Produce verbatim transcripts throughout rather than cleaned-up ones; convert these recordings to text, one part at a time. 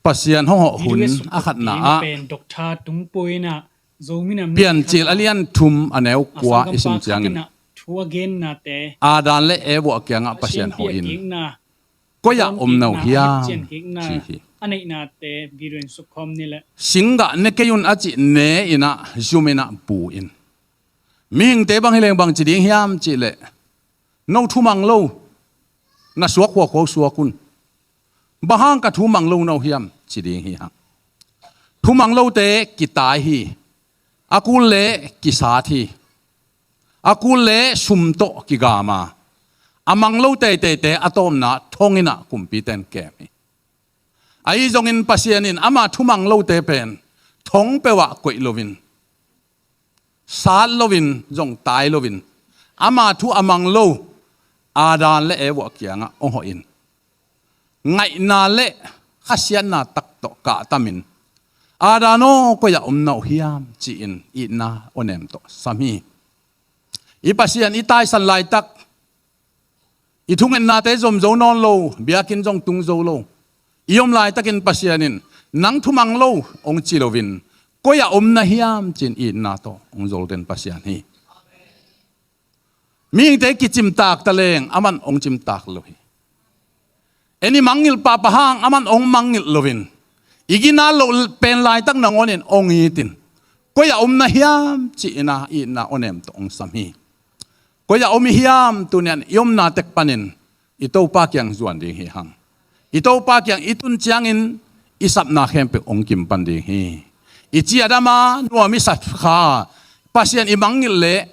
Pasian hong hawh hun a khatna ah Piancil a lian thum a neu kua i sim ciangin Adam le Eva kiangah Pasian hawh in, koi ah om na uh hiam, ci hi. Singgah ne kei un a cih ne in ah, zum in ah bu in. Mihingte bang hi leng bang ci ding hiam cih leh, no thumang lo, na suak khuakhua uh suak un. Bang hang ka thumang lo na uh hiam, ci ding hi hang. Thumang lote kitai hi. A kul le kisat hi. A kul le sum tawh kigam a, a mang lo teiteite a tawpna thong in ah kumpite in kem hi. Ahi zongin Pasian in ama thumang lote pen thong peuh ah koih loin, sat loin, zong tai loin, ama thu a mang lo Adam le Eva kiangah hong hawh in, ngaihna le khasiatna tak tawh kahtamin, Adam aw, koi ah om na uh hiam, ci-in itna awnem tawh sam hi. I Pasian i taisan laitak, i thungetnate zom zo nawn lo, biakinn zong tung zo lo i om laitakin Pasian in, nang thumang lo, hong ci loin, koi ah om na hiam, ci-in itna tawh hong zol den Pasian hi. Mihingte kicimtak ta leng aman hong cimtak lo hi. En i mangngilh pahpah hang aman hong mangngilh loin, i ginat loh pen laitak nangawn in hong it in, koi ah om na hiam, ci-in ah itna awnem tawh hong sam hi. Koi ah om i hiam, tuni-in i omna tek panin i Topa kiang zuan ding hi hang. I Topa kiang i tun ciangin i sapna khempeuh hong kim pan ding hi. I ciah dam a, nuam i sat kha, Pasian i mangngilh leh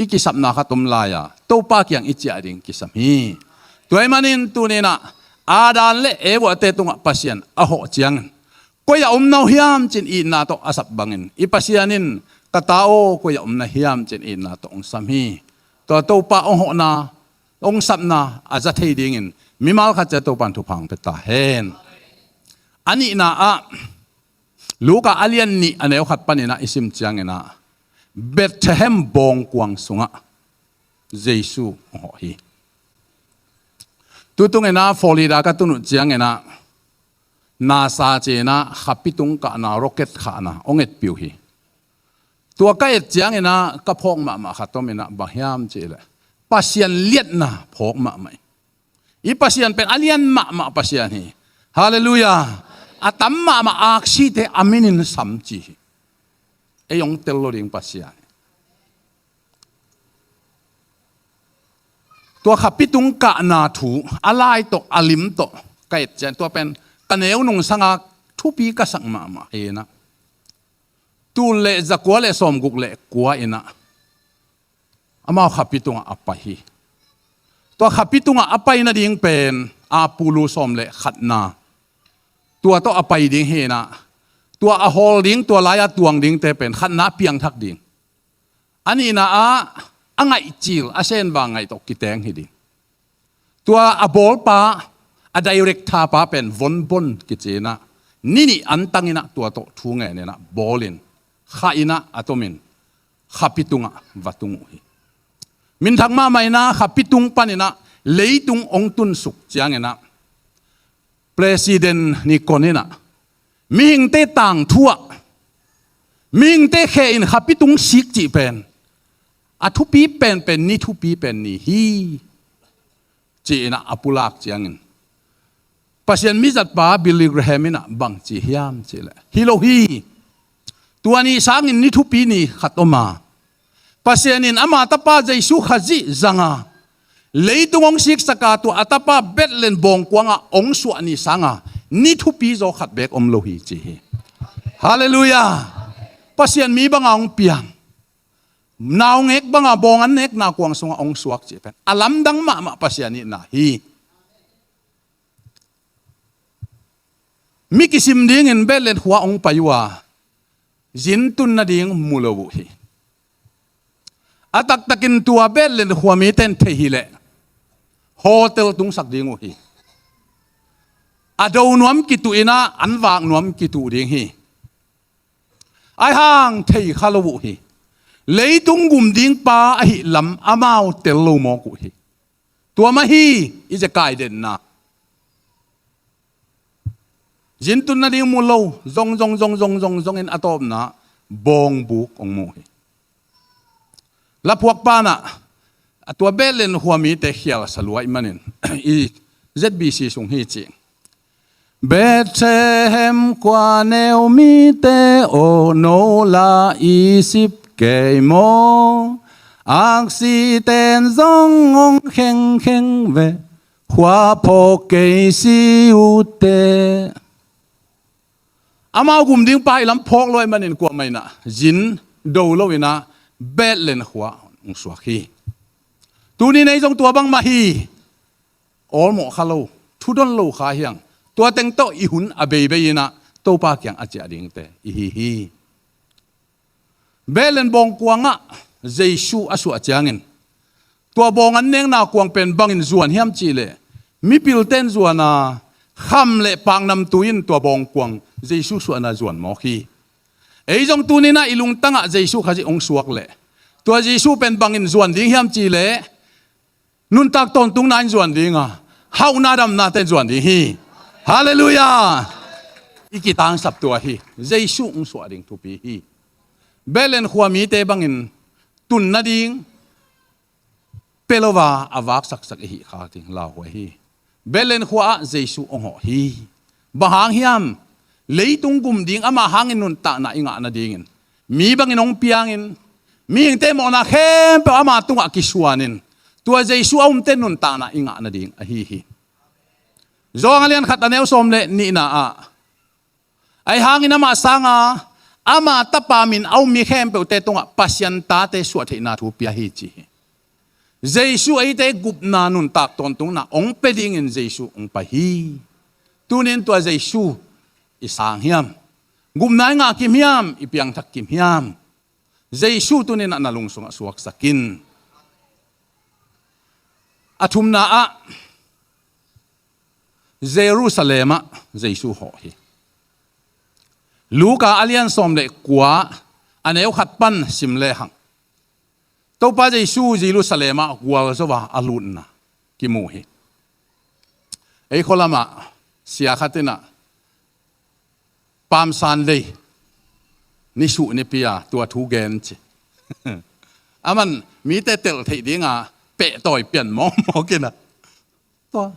i kisapna khat om lai a, Topa kiang i ciah ding kisam hi. Tua ahih manin tuni-in ah Adam le Eva-te tungah Pasian a hawh ciangin, koi ah om na uh hiam, ci-in itna tawh a sap bangin, i Pasian in, ka ta aw, koi ah om na hiam, ci-in itna tawh hong sam hi. Tua Topa hong hawhna, hong sapna a za thei dingin mimal khat ciat Topa in thupha hong pia ta hen. A nihna ah, Luka a lian nih a neu khat panin ah i sim ciangin ah, Bethlehem bawngkuang sungah Jesu hong hawh hi. Tutungin ah Florida ka tun uh ciangin ah, NASA ci-in ah khapi tung kahna, rocket khahna hong etpih uh hi. Tua ka et ciangin ah ka phawk mahmah khat om in ah, bang hiam cih leh, Pasian liatna phawk mahmah hi. I Pasian pen a lian mahmah Pasian hi. Halleluiah. A tam mahmah aksite a minin sam ci hi. Ei hong tel lo ding Pasian hi. Tua khapi tung kahna thu a lai tawh, a lim tawh ka et ciang, tua pen ka neu nungsanga thupi ka sak mahmah hi in ah, tul le zakua le sawmguk le kua in ah amau khapi tungah a pai hi. Tua khapi tungah a pai nading pen Apollo sawm le khatna, tua tawh a pai ding hi in ah, tua a hawl ding, tua lai-a tuang dingte pen khatna piangthak ding. A nihna ah a ngaihcil, a senva ngaih tawh kiteng hi ding. Tua a bawlpa, a director pa pen Von Braun kici in ah, ni nih antang in ah tua tawh thu ngen in ah, bawlin, khah in ah, a tomin khapi tungah va tung uh hi. Minthang mahmah in ah, khapi tung panin ah leitung hong tunsuk ciangin ah, President Nixon in ah, mihingte tangthu ah, mihingte khe in khapi tung sik cih pen, a thupi penpen ni thupi pen ni hi, ci-in ah a pulak ciangin, Pasian mizatpa Billy Graham in ah bang ci hiam cih leh, hi lo hi. Tua ni sangin ni thupi ni khat om a, Pasian in ama tapa Jesu Khazih zang a, leitung hong siksak a, tua a tapa Bethlehem bawngkuang ah hong suah ni sang a, ni thupi zaw khat beek om lo hi, ci hi. Halleluiah. Pasian mi bang a hong piang, naungek bang a bawng an nek, naukuang sungah hong suak cih pen a lamdang mahmah Pasian itna hi. Mi kisim dingin Bethlehem khua hong pai uh a, zin tun nading mu lo uh hi. A taktakin tua Bethlehem khua mite in thei hi leh hotel tungsak ding uh hi. A do nuam kituh in ah, an vak nuam kituh ding hi. Ahi hang thei kha lo uh hi. Leitung gum ding pa ahih lam amau tel lo mawk uh hi. Tua mah hi, i zekai denna. Zin tun nading mu lo, zong, zong, zong, zong, zong, zong in a tawpna, bawngbuk hong mu hi. Laphuak panah, a tua Bethlehem khua mite khial sa luai manin, i Z B C sung hi ci. Bethlehem khua neu mite aw, no la i sip kei maw? Aksi ten zong hong khengkheng ve, khua phawk kei si ute. Amau gum ding pa i lam phawk luai manin kuamah inah zin do lo inah Bethlehem khua hong suak hi. Tuni nei zong tua bangmah hi. Awlmawh kha lo, thudon lo kha hiang. Tua teng tawh i hun a beibei inah Topa kiang a ciah dingte i hi hi. Bethlehem bawng kuangah Jesu a suah ciangin, tua bawng an nekna kuang pen bangin zuan hiam cihleh, mipilten zuan a, kham le paknamtui in tua bawng kuang Jesu suahna zuan mawk hi. Ei zong tuninah i lungtangah Jesu Khazih hong suak leh, tua Jesu pen bangin zuan ding hiam cihleh, nuntak tawntungna in zuan ding a, hauhna damnate in zuan ding hi. Halleluiah. I kitangsap tua hi. Jesu hong suah ding thupi hi. Bethlehem khua mite bangin tun nading pia lo a, a vaksaksak i hih khak ding lauhuai hi. Bethlehem khua ah Jesu hong hawh hi. Bang hang hiam? Leitung gum ding ama hangin nuntakna i ngah nadingin, mi bangin hong piangin, mihingte mawhna khempeuh ama tungah kisuanin, tua Jesu a umte nuntakna i ngah nading ahi hi. Johan a lian khat a neu sawm le nihna ah, ahi hangin amah sanga ama tapa min a um mi khempeuhte tungah Pasian tate suahtheihna thu pia hi ci hi. Jesu eite gupna, nuntak tawntungna hong pia dingin Jesu hong pai hi. Tunin tua Jesu i sang hiam? Gupna i ngah kim hiam? I piangthak kim hiam? Jesu tuninah na lung sungah suaksak in. A thumna ah Jerusalem ah Jesu hawh hi. Luka a lian sawm le kua a neu khat pan sim lehang, Topa Jesu Jerusalem ah gualzo a a lutna kimu hi. Ei khualamah sia khat inah Palm Sunday, nisuh nipi a tua thu gen ci. Aman mite telh theih dinga pehtawi pian mawkmawk inah, tua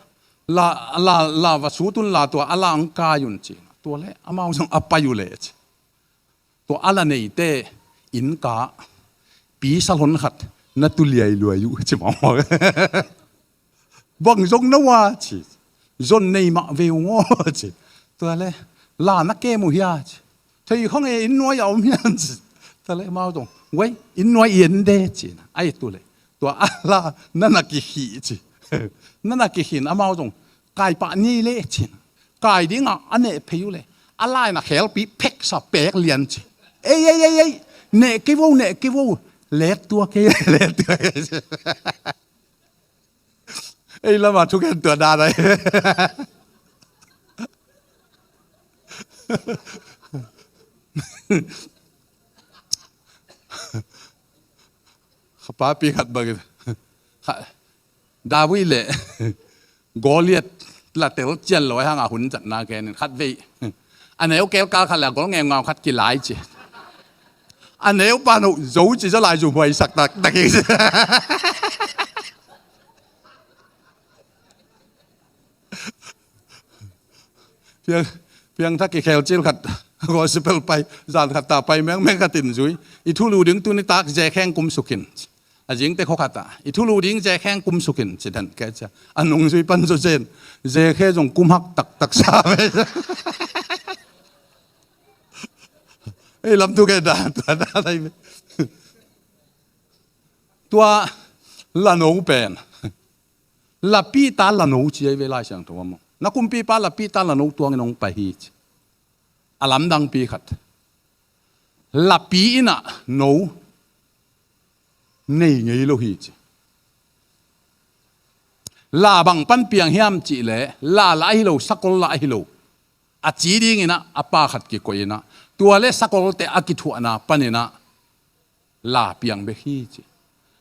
la, la, la va sut un la, tua a la ang kai un ci. Tua le amau zong a pai uh leh ci. Tua a la neite inn ka pi salon khat na tu liailuai uh ci mawkmawk. Bang zong no a ci. Zon nei mah ve ung aw ci. Tua le la na kem uh hia ci. Thei khong e, inn nuai a om hian ci. Tua le amau zong, wei, inn nuai i en de ci. Ai tu le tua a la na na kikhih ci. Na na kikhih in amau zong kai pah ni le ci. Kai dingah a neh phei uh le a la in a khelpi pheksa pek lian ci. Ei, ei, ei, ei, neh kei vo, neh kei vo. Let tua kei, let tua kei ci. Ei lama thugen tua dan ai. Kha papi khat bangin, kha, David le Goliath la tel cian lo ai hanga hun zatna kenin khat vei a neu kelkal khat le a gol ngeungau khat kilai ci. A neu pan uh zo ci, zo lai zu huaisak taktak hi ci. Piang, piangthak i khelcil khat gospel pai, zan khat ta pai mengmeng khat in zui. I thulu ding tuni tak zekheng kum sukin. A zingte khaw khat ah i thulu ding zekheng kum sukin ci dan ke cia. A nungzui pan zo zen. Zekhe zong kum hak taktak sa ve. Ei lam tu ke da, tua da dai ve. Tua lano pen lapi ta lano ci ai ve Lai Siangtho ah maw. Na kumpipa lapi ta lano tuangin hong pai hi ci. A lamdangpi khat, lapi inah no nei ngei lo hi ci. La bang pan piang hiam cihleh la la ahi lo, sakol la ahi lo. A ci dinginah a pa khat kikoih inah tua le sakolte a kithuahna paninah la piang bek hi ci.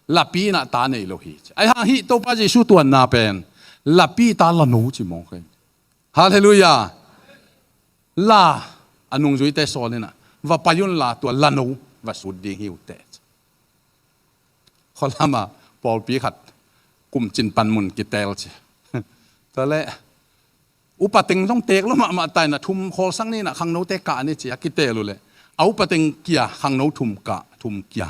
Lapi inah ta nei lo hi ci. Ahi hang hih Topa Jesu tuanna pen lapi ta lano ci mawk hi. Halleluiah. La a nungzuite sawl inah, va pai unla tua lano va sut ding hi uh teh. Khualama pawlpi khat kumcin panmun kitel ci. Tuale upa teng zong teek lo mahmah ta inah, thum khawlsak ni inah khangnote kah ni ci a kitel uh leh, a upa teng kia, khangno thum kah, thum kia.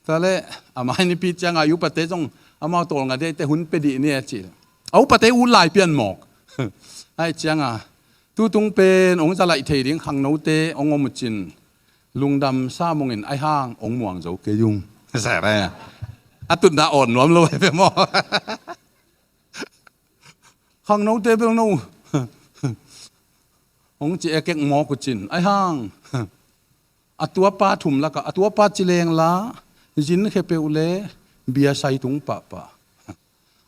Tuale a mai nipi cianga i upate zong amau tawlnga deite hun pia dih ni a ci. A upate ut lai pian mawk. Ai cianga tutung pen hong zalaih thei ding khangnote hong om uh cin, lungdam sa mongin ai hang hong muang zo kei ung. A tutna awn nuam lo ai pe maw? Khangnote bel no hong ci ekek mawk uh cin, ai hang a tuapa thum lakah a tuapa ci lengla zin khe peuh le bia sai tung pahpah.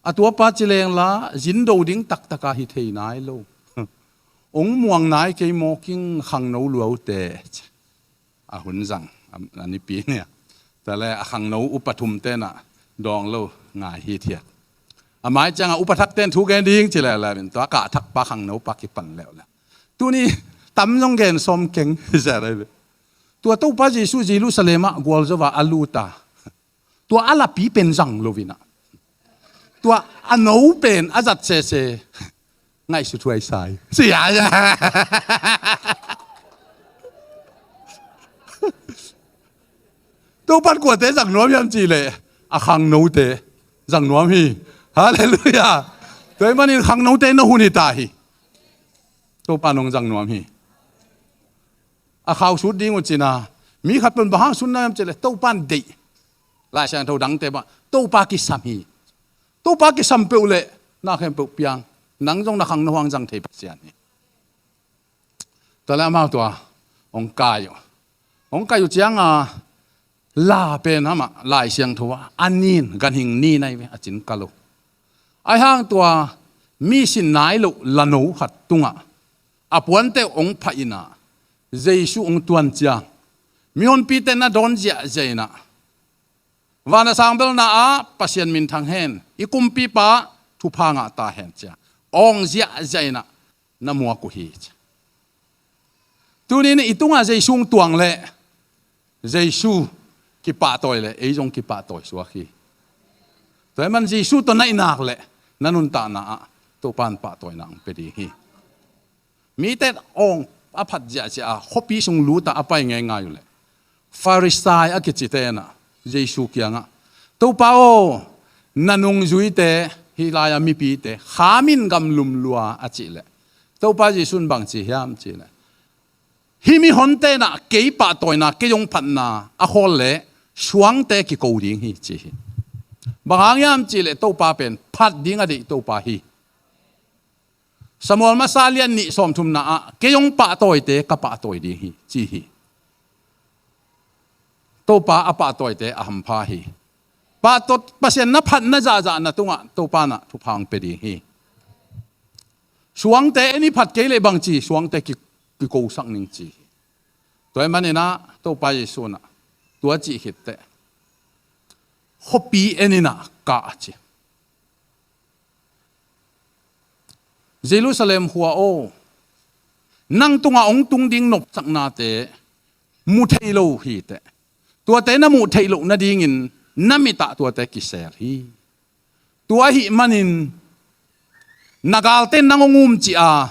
A tuapa ci lengla zin do ding taktaka hi thei nai lo. Hong muang nai kei mawk ing khangno luaute. A hun zang a nipi nia. Tuale a khangno upa thum tenah dawng lo ngai hithiat. A mai cianga upa thak ten thu gen ding ci leuleu in tua kah thakpa khangnopa kipan leuleu. Tuni tam zong gen sawm keng hi zia rei ve. Tua Topa Jesu Jerusalem ah gualzo a a luta. Tua a lapi pen zang lo inah, tua a no pen a zat sese ngaihsuthuai sai. Sia, sia. Topan kuate zang nuam hiam ci leh, a khangnote zang nuam hi. Halleluiah. Tua hi manin khangnote na hun hi ta hi. Topan hong zang nuam hi. A khau sut ding uh cina, mi khat pen bang hang sutna hiam ci leh Topan deih. Lai Siangtho dangte bang Topa kisam hi. Topa kisam peuh leh na khempeuh piang. Nang zong na khangno hang zang thei Pasian hi. Tuale amau tua hong kai uh. Hong kai uh cianga la pen hamah Lai Siangtho ah a nin, ganhing nin ai ve, a cin ka lo. Ai hang tua mi sin nai loh lano khat tungah a puante hong phah inah Jesu hong tuan ciang, mihonpite na dawn ziahziah inah, van a sang belna ah Pasian minthang hen, i kumpipa thupha ngah ta hen cia awng ziahziah inah na muak uh hi ci. Tuni in i tungah Jesu hong tuang leh Jesu kipahtawi leh ei zong kipahtawi suak hi. Tua hi man Jesu tawh na i nak leh na nuntakna ah Topan pahtawina hong pia ding hi. Mite awng a phat ziahziah a khuapi sung luta a pai ngeingai uh leh Farisai a kici tenah Jesu kiangah, Topa aw, na nungzuite, hih lai-a mipite khamin gamlum lua a cih leh Topa Jesu in bang ci hiam cih leh, hih mihon tenah kei pahtawina, kei hong phatna a khawl leh suangte kiko ding hi ci hi. Bang hang hiam cih leh Topa pen phat ding a deih Topa hi. Samuel masa lian nih sawmthumna ah kei hong pahtawite ka pahtawi ding hi ci hi. Topa a pahtawite a hampha hi. Pahtawi Pasian na phat na zahzahna tungah Topa in ah thupha hong pia ding hi. Suangte en i phat kei leh bangci suangte ki, kikosak ning ci hi. Tua hi manin ah Topa Jesu in ah tua cih khit teh khuapi en in ah kah ci. Jerusalem khua aw, nang tungah hong tung ding nopsaknate mu thei lo hi teh. Tuate na muh theih loh nadingin na mit ah tuate kisel hi. Tua ahih manin na galte nang hong umcih a,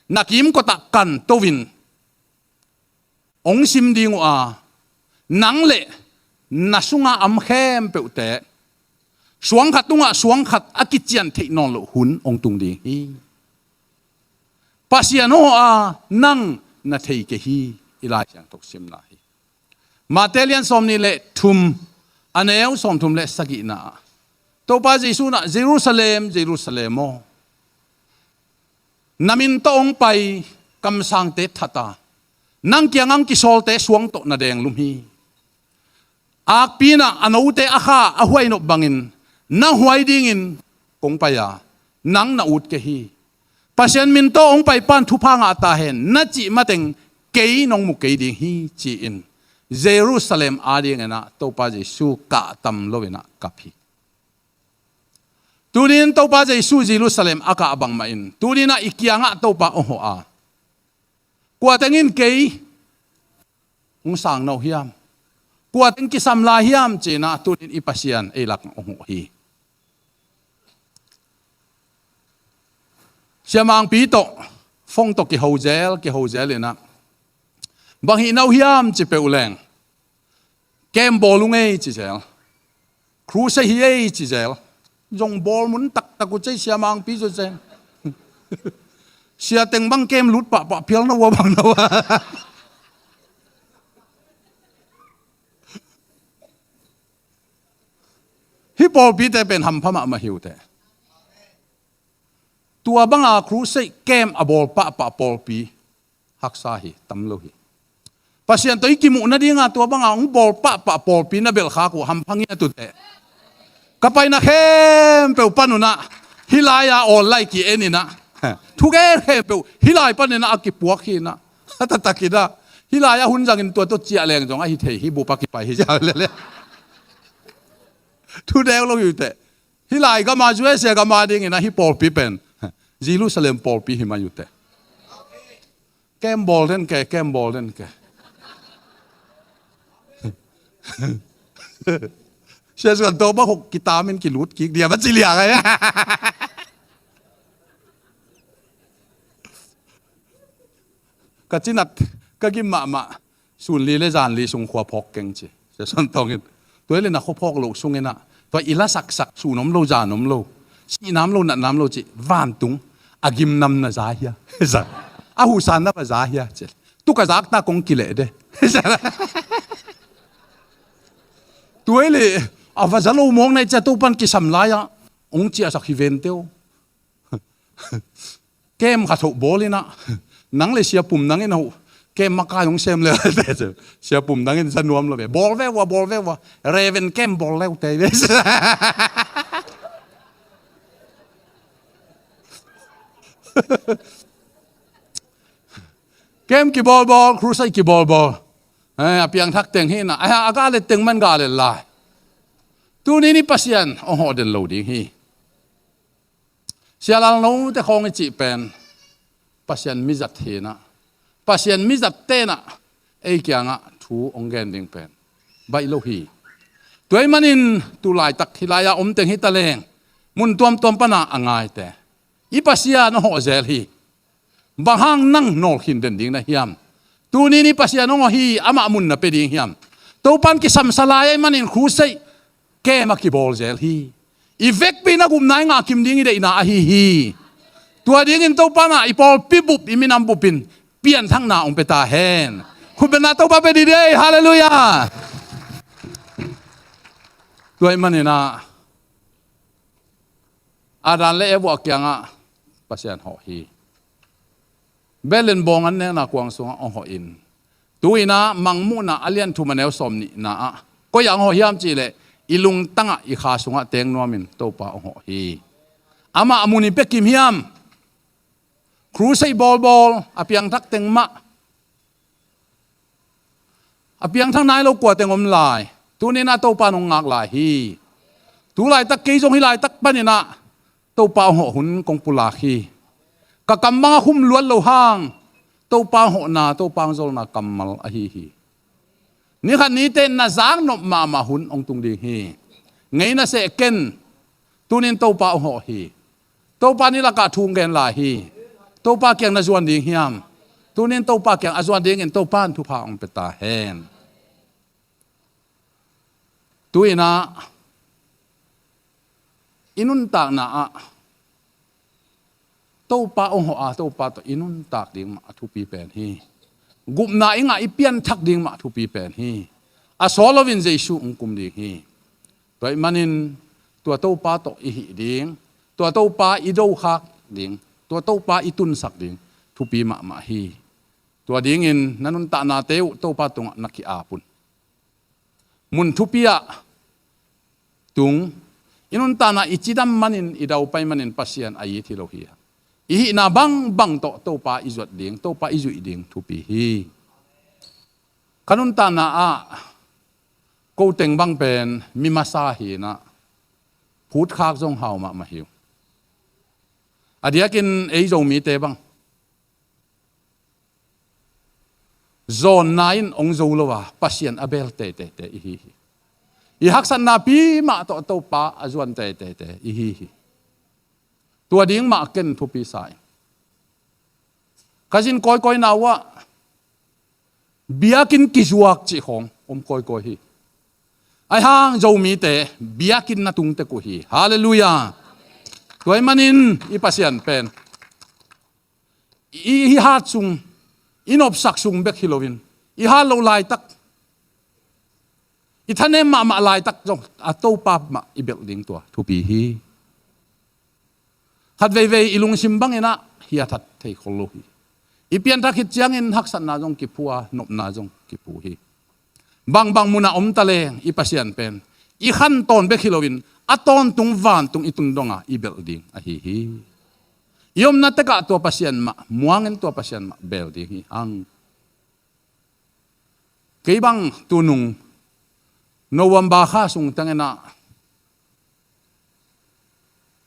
na kimkot ah kanto in hong sim ding uh a, nang le na sunga am khempeuhte suang khat tungah suang khat a kician theih nawn loh hun hong tung ding hi. Pasian aw a, nang na thei kei hi. I Lai Siangtho simna hi. Mate lian sawmnih le thum, a neu sawmthum le sagihna ah Topa Jesu in ah, Jerusalem, Jerusalem aw, na min tawh hong pai kamsangte that a, nang kiangah kisawlte suang tawh na denglum hi. Akpi in ah a note a kha a huai nop bangin na huai dingin kong pai a, nang na ut kei hi. Pasian min tawh hong paipa in thupha ngah ta hen na cih mateng kei nong mu kei ding hi, ci-in Jerusalem adingin ah Topa Jesu kahtam lo in ah kap hi. Tuni in Topa Jesu Jerusalem a kah bangmah in tuni in ah i kiangah Topa hong hawh a, Kua teng in kei hong sang no hiam? Kua teng kisam lai hiam? Ci-in ah tuni-in i Pasian ei lak hong huh hi. Siamangpi tawh, phone tawh kiho zel, kiho zel in ah, bang hih no hiam ci peuh leng, camp bawl ung ei ci zel. Crusade hi ei ci zel. Zong bawl mun taktak uh cei, siamangpi zaw zel. Sia teng bang camp lut pahpah phial na uh a bang na uh a. Hih pawlpite pen hampha mahmah hi uh teh. Tua banga crusade camp a bawl pahpah pawlpi haksa hi, tam lo hi. Pasian tawh i kimuh nadinga tua banga hong bawl pahpah pawlpi na belhkhak uh hampha ngiat uh teh. Ka paina khempeuh pan un ah, hih lai-a awl lai ki-en in ah, thugen khempeuh hih lai panin ah a kipuak hi in ah, a taktak in ah, hih lai-a hun zangin tua tawh ciah leng zong ahi thei hi, bup a kipai hi cia lele. Thu deu lo hi uh teh. Hih lai gam a, U S A gam a dingin ah hih pawlpi pen Jerusalem pawlpi hi mai uh teh. Camp bawl den ke, camp bawl den ke. Sia suan tawh bang hok kitamin kilut kik dia, va ci liang ai. Ka cinat, ka gim mahmah. Sun li le zan li sung khua phawk keng ci. Sia Suan Tawng in, tua hi le na khua phawk loh sungin ah, tua i la saksak sun om lo, zan om lo, sihnam lo, natnam lo ci, vantung a gimnam na za hia? A husan na va za hia? Ci. Tu ka zakta kong kileh de. Tua hi le a va za lo mawk na hi cia, Topan kisam lai-ah hong ciahsak hi vente aw. Camp khat hoh bawl in ah, nang le Sia Pum Nang in hoh, camp makai hong sem le. Sia Pum Nang in za nuam lo ve. Bawl ve ua, bawl ve ua. Reven camp bawl le uh te ve. Camp kibawlbawl, crusade kibawlbawl. Eh, a piangthak teng hi in ah, a, a gah let teng man gah let lai. Tuni-in i Pasian hong hawh den lo ding hi. Sia Lal Note khawng i cih pen Pasian mizat hi in ah, Pasian mizat ten ah ei kiangah thu hong gen ding pen baih lo hi. Tua ahih manin tu laitak hih lai-a om teng hi ta leng, mun tuamtuam pana a ngaite, i Pasian hong hawh zel hi. Bang hang nang nawlkhin den ding na hiam? Tuni-in i Pasian hong hawh hi, amah mun na pia ding hiam? Topan kisamsa lai ahih manin crusade camp a kibawl zel hi. I vekpi-in a gupna i ngah kim ding i deihna ahi hi. Tua dingin Topan ah i pawlpi bup, i minam bupin pianthakna hong pia ta hen. Khutbetna Topa pia dih ei. Halleluiah. Tua ahih manin ah, Adam le Eva kiangah Pasian hawh hi. Bethlehem bawng an nekna kuang sungah hong hawh in, tu-in ah Mangmuhna a lian thum a neu sawm nihna ah koi ah hong hawh hiam cih leh, i lungtangah, i kha sungah teng nuamin Topa hong hawh hi. Amah a mun i pia kim hiam? Crusade bawlbawl, a piangthak teng mah. A piangthak nai lo kua teng om lai. Tuni-in ah Topa in hong ngak lai hi. Tu laitak kei zong hih laitak panin ah Topa hong hawh hun kong pulak hi. Ka kam bang a khum luat loh hang, Topa hong hawhna, Topa hong zolna kammal ahi hi. Ni khat ni teh na zaknop mahmah hun hong tung ding hi. Ngei na seh ken. Tuni-in Topa hong hawh hi. Topa in i lakah thu hong gen lai hi. Topa kiang na zuan ding hiam? Tuni-in Topa kiang a zuan dingin Topa in thupha hong pia ta hen. Tu-in ah i nuntakna ah Topa hong hawh a, Topa tawh i nuntak ding mah a thupi pen hi. Gupna i ngah, i pianthak ding mah a thupi pen hi. A sawt loin Jesu hong kum ding hi. Tua ahih manin tua Topa tawh i hih ding, tua Topa i dokhak ding, tua Topa i tunsak ding thupi mahmah hi. Tua dingin na nuntaknate uh Topa tungah na ki-ap un. Mun thupi ah tung, i nuntakna i cidam manin, i daupai manin Pasian a it hi lo hi. I hihna bangbang tawh Topa i zuat ding, Topa i zuih ding thupi hi. Ka nuntakna ah ko teng bang pen mi masa hi in ah, phutkhak zong hau mahmah hi uh. A diakin ei Zomite bang, zawnna in hong zo lo a, Pasian a bel teitei te i hi hi. I haksatna pi mah tawh Topa a zuan teitei te i hi hi. Tua ding mah ken thupi sa in, ka zin kawikawina uh ah biakinn kizuak cih khawng om kawikawi hi. Ahi hang Zomite biakinn na tung tek uh hi. Halleluiah. Tua ahih manin i Pasian pen i, i hat sung, i nopsak sung bek hi loin, i hat loh laitak, i thanem mahmah laitak zong a Topa mah i belh ding tua thupi hi. Khat veivei i lungsim bangin ah hiathat thei khol lo hi. I pianthak khit ciangin haksatna zong kiphu a, nopna zong kiphu hi. Bangbang munah om taleng i Pasian pen i khantawn bek hi loin a tawntung vantung i tun dongah i belh ding ahi hi. I omna tekah tua Pasian mah muangin tua Pasian mah bel ding hi hang. Kei bang tunung November kha sung tengin ah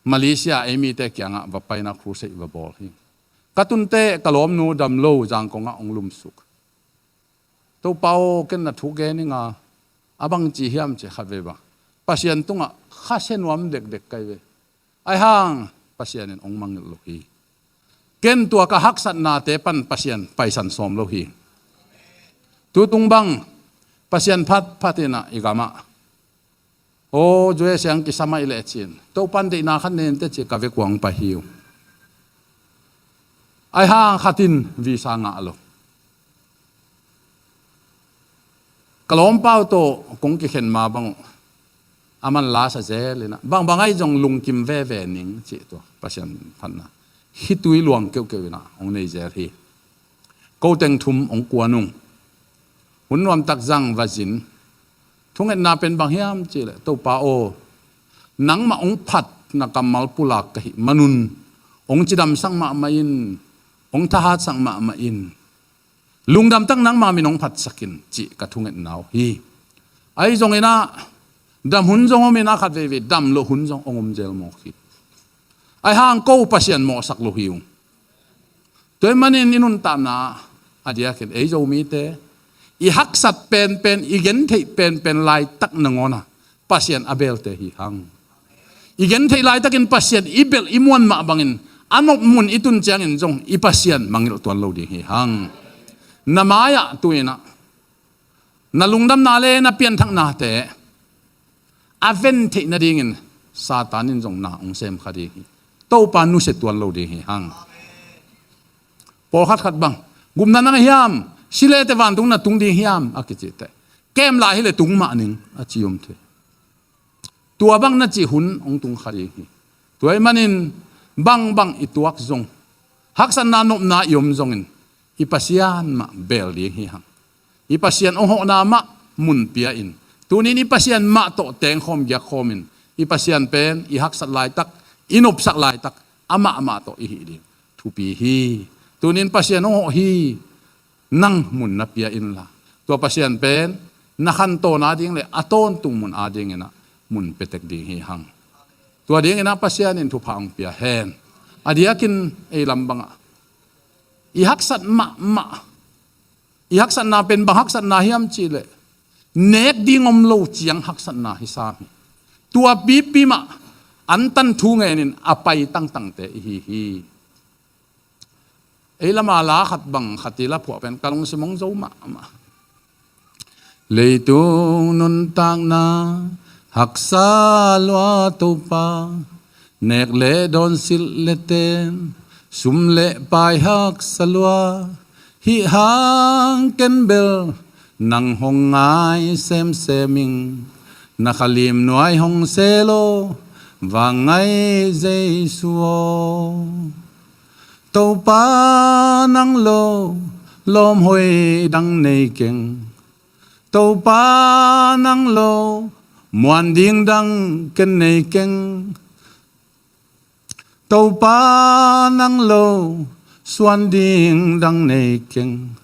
Malaysia ei mite kiangah va paina crusade va bawl hi. Ka tunte ka lawmnu dam lo Zangkong ah hong lumsuk. Topa aw, ken na thu gen ing a, a bang ci hiam ci khat vei bang, Pasian tungah khasia nuam dekdek kai ve. Ahi hang Pasian in hong mangngilh lo hi. Ken tua ka haksatnate pan Pasian paisan sawm lo hi. Tutung bang Pasian phatphat in ah i gamah, aw, U S A ang kisam ahih leh cin, Topan deihna khat nei in teh ci ka vekua hong pai hi uh. Ahi hang khat in visa ngah lo. Ka lawmpa uh tawh kong kikhen ma bang uh a man la sa zel in ah, bangbang ahi zong lungkim veve ning cih tua Pasian phatna, khitui luang keuhkeuh in ah hong nei zel hi. Ko teng thum hong kuan ung. Hun nuamtak zang va zin. Thungetna pen bang hiam cih leh, Topa aw, nangmah hong phatna kammal pulak ka hih manun, hong cidamsak mahmah in, hong thahatsak mahmah in, lungdamtak nangma min hong phatsak in, cih ka thungetna uh hi. Ahi zongin ah dam hun zong om in ah khat veivei dam loh hun zong hong om zel mawk hi. Ahi hang ko Pasian mawhsak lo hi ung. Tua ahih manin i nuntakna a diakin ei Zomite i haksat penpen, i gentheih penpen laitak nangawn ah Pasian a belte hi hang. I gentheih laitakin Pasian i belh i muan mah bangin a nop mun i tun ciangin zong i Pasian mangngilh tuan lo ding hi hang. Na mai-ah tu-in ah na lungdamna le na pianthaknate a ven theih nadingin Satan in zong na hong sem kha ding hi. Topa nusia tuan lo ding hi hang. Pawlkhat khat bang, gupna nang hiam, si le teh vantung na tung ding hiam a kici teh, kem lai hi leh tung mah ning a ci om thei. Tua bang na cih hun hong tung kha ding hi. Tua ahih manin bangbang i tuak zong, haksatna nopna i om zongin i Pasian mah bel ding hi hang. I Pasian hong hawhna mah mun pia in, tuni-in i Pasian mah tawh tengkhawm giakkhawm in, i Pasian pen i haksat laitak, i nopsak laitak amah mah tawh i hih ding thupi hi. Tuni-in Pasian hong hawh hi. Nang mun na pia inla, tua Pasian pen na khantawn ading le a tawntung mun adingin ah mun pia tek ding hi hang. Tua dingin ah Pasian in thupha hong pia hen. A diakin ei lam bangah i haksat mahmah, i haksatna pen bang haksatna hiam cih leh, nek ding om lo ciang haksatna hi sam hi. Tua pipi mah antan thu ngenin a pai tangtangte i hi hi. Ei lama la khat bang khat i la phuah pen ka lungsim hong zo mahmah. Leitung nuntakna haksa lua Topa, nek le dawn silh le ten, sum le pai haksa lua, hih hang ken bel nang hong ngai semsem ing. Na khalim nuai hong se lo, vangngai Jesu aw. Topa nang lo, lawm hoih dang nei keng. Topa nang lo, muan ding dang ken nei keng. Topa nang lo, suan ding dang nei keng.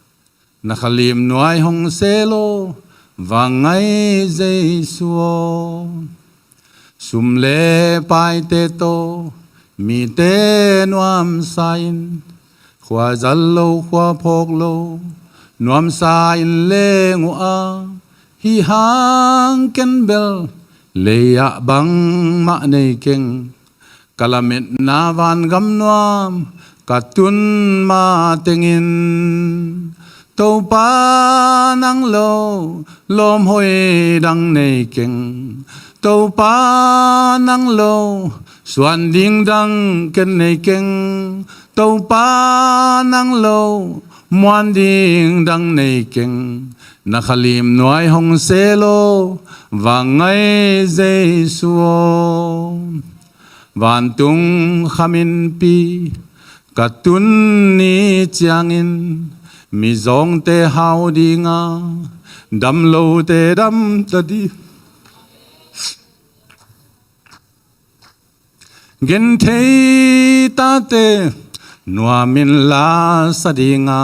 Na khalim nuai hong se lo, vangngai Jesu aw. Sum le paite tawh mite nuamsa in, khua zal lo khua phawk lo, nuamsa in leng uh a, hi hang ken bel lei-ah bangmah nei keng. Ka lametna vangam nuam ka tun matengin, Topa nang lo lawmhoi dang nei keng. Topa nang lo suan ding dang ken nei keng. Topa nang lo muan ding dang nei keng. Na khalim nuai hong selo, vangai Jesu aw. Vantung khaminpi ka tun ni ciangin, mizawngte hau dinga, damlote damta ding. Genthei tate nuamin lasa dinga,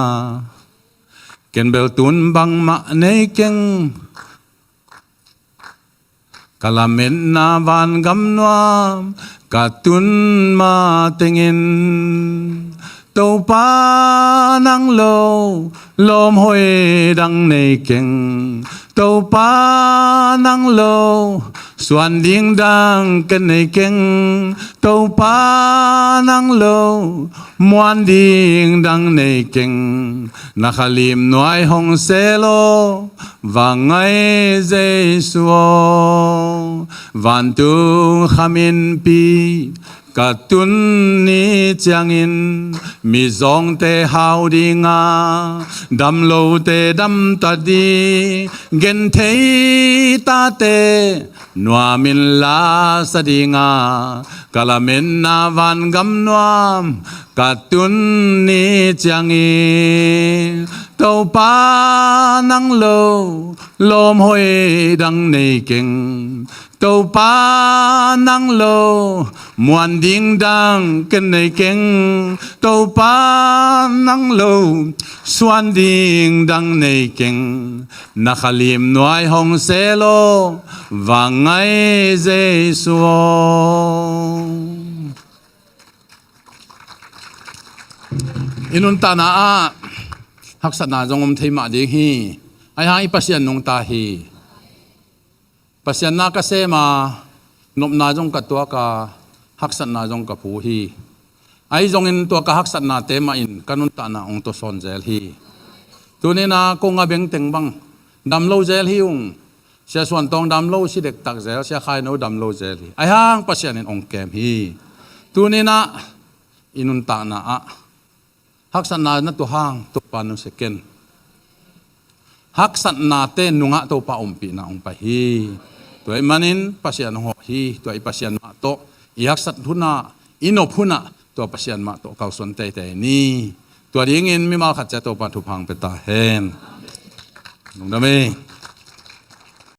ken bel tun bangmah nei keng. Ka lametna vangam nuam ka tun matengin, Topa nang lo lawmhoi dang nei keng. Topa nang lo suan ding dang ken nei keng. Topa nang lo muan ding dang nei keng. Na khalim nuai hong selo, vangai Jesu aw. Vantung khaminpi ka tun ni ciangin, mizawngte hau dinga, damlote damta ding. Genthei tate nuamin lasa dinga, ka lametna vangam nuam ka tun ni ciangin, Topa nang lo lawmhoi dang nei keng. Topa nang lo muan ding dang ken nei keng. Topa nang lo suan ding dang nei keng. Na khalim nuai hong selo, vangai Jesu aw. I nuntakna ah haksatna zong om thei mah ding hi. Ahi hang i Pasian nungta hi. Pasian na ka sem a, nopna zong ka tuak a, haksatna zong ka phu hi. Ahi zongin tua ka haksatnate mah in ka nuntakna hong tawsawn zel hi. Tuni-in ah kong a bengteng bang damlo zel hi ung. Sia Suan Tawng damlo, si dektak zel, Sia Khai No damlo zel hi. Ahi hang Pasian in hong kem hi. Tuni-in ah i nuntakna ah haksatna na tuah hang Topa nusia ken. Haksatnate nungah Topa ompihna hong pai hi. Tua ahih manin Pasian hong hawh hi. Tua i Pasian mah tawh i haksat hunah, i nop hunah tua Pasian mah tawh kalsuan teitei ni. Tua dingin mimal khat ciat Topa thupha hong pia ta hen. Lungdam ei.